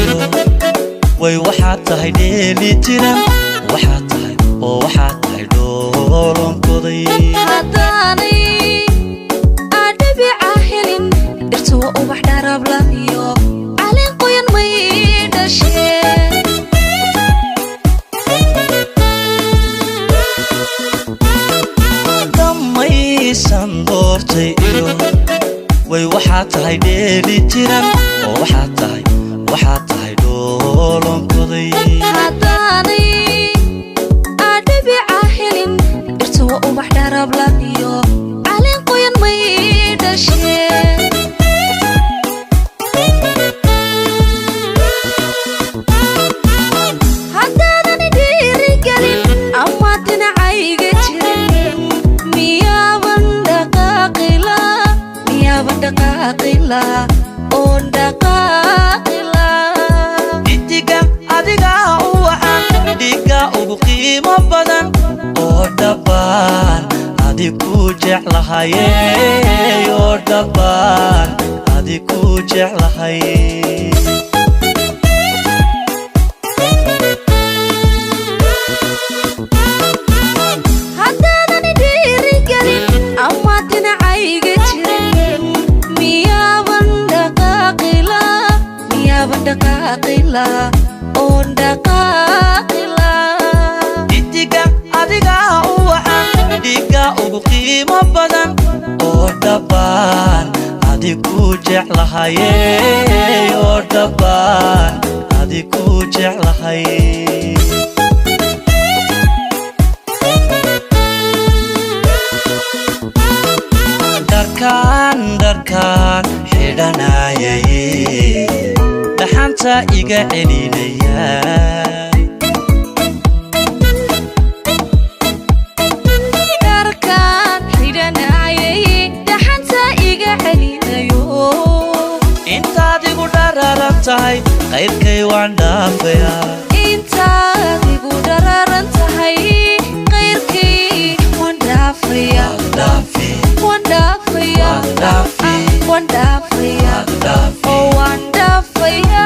iyo way waxaad tahay dheeli tiran, waxaad tahay oo waxaad tahay dhoolonkoday. Haddaanay adhabica helin dhirta, waa ubax dharabla iyo caleen qoyan may dhasheen. Dhammaysan doortay iyo way waxaad tahay dheeli tiran, oo waxaad tahay, waxaad tahay dhoolonkoday. Haddaanay adhabica helin dhirta, waa ubax dharabla iyo caleen qoyan may dhasheen. Haddaadan dhiirigelin ama dhinacayga jirin, miyaaban dhaqaaqila, miyaaban dhaqaaqila oon dhaqaaqila? Dhidiga adigaa u wacan, dhiigga ugu qiimo badan, oo dhabbaan adig ku jeclahaye, oo dhabbaan adig ku jeclahay. Haddaadan dhiirigelin ama dhinacayga jirin, miyaaban dhaqaaqila, miyaaban dhaqaaqila oon dhaqaaqila? Dhidiga adigaa u wacan, dhiigga ugu qiimo badan, oo dhabbaan adig ku jeclahaye, oo dhabbaan adig ku jeclahay. Dharkaan, dharkaan xidhanayay, dhaxanta iga celinaya. Dharkaan xidhanayay dhaxanta iga celinayo. Intaad igu dhararan tahay, qayrkay waan dhaafayaa. Intaad igu dhararan tahay, qayrkay waan dhaafaya. Waan dhaafi. Waan dhaafaya. Waan dhaafi. Waan dhaafaya. Waan dhaafi. Oo waan dhaafaya.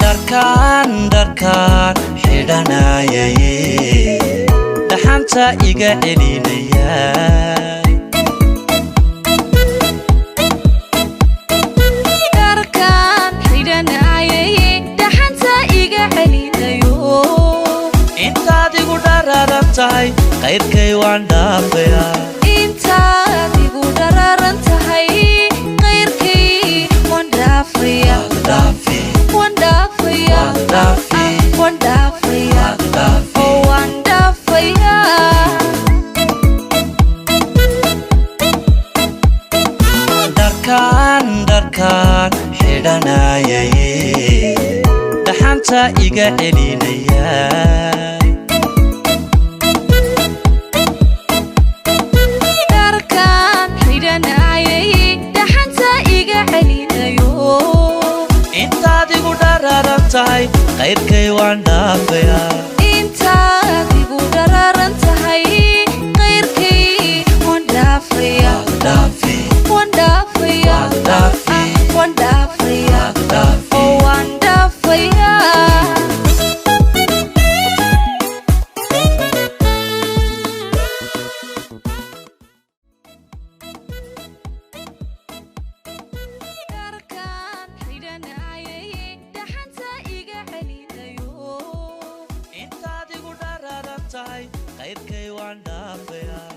Dharkaan, dharkaan xidhanayay, dhaxanta iga celinaya. Dharkaan xidhanayay dhaxanta iga celinayo. Intaad igu dhararan tahay, qayrkay waan dhaafayaa. Intaad igu dhararan tahay, qayrkay waan dhaafaya. Waan dhaafi. Waan dhaafaya. Waan dhaafi. Waan dhaafaya. Waan dhaafi. Oo waan dhaafaya. Dharkaan, dharkaan xidhanayay, dhaxanta iga celinaya. Dharkaan xidhanayay dhaxanta iga celinayo. Intaad igu dhararan tahay, qayrkay waan dhaafayaa. Intaad igu dhararan tahay, qayrkay waan dhaafaya. Waan dhaafi. Waan dhaafaya. Waan dhaafi. Waan dhaafaya. Waan dhaafi. Oo waan dhaafaya. Dharkaan xidhanayay dhaxanta iga celinayo. Intaad igu dhararan tahay, qayrkay waan dhaafayaa.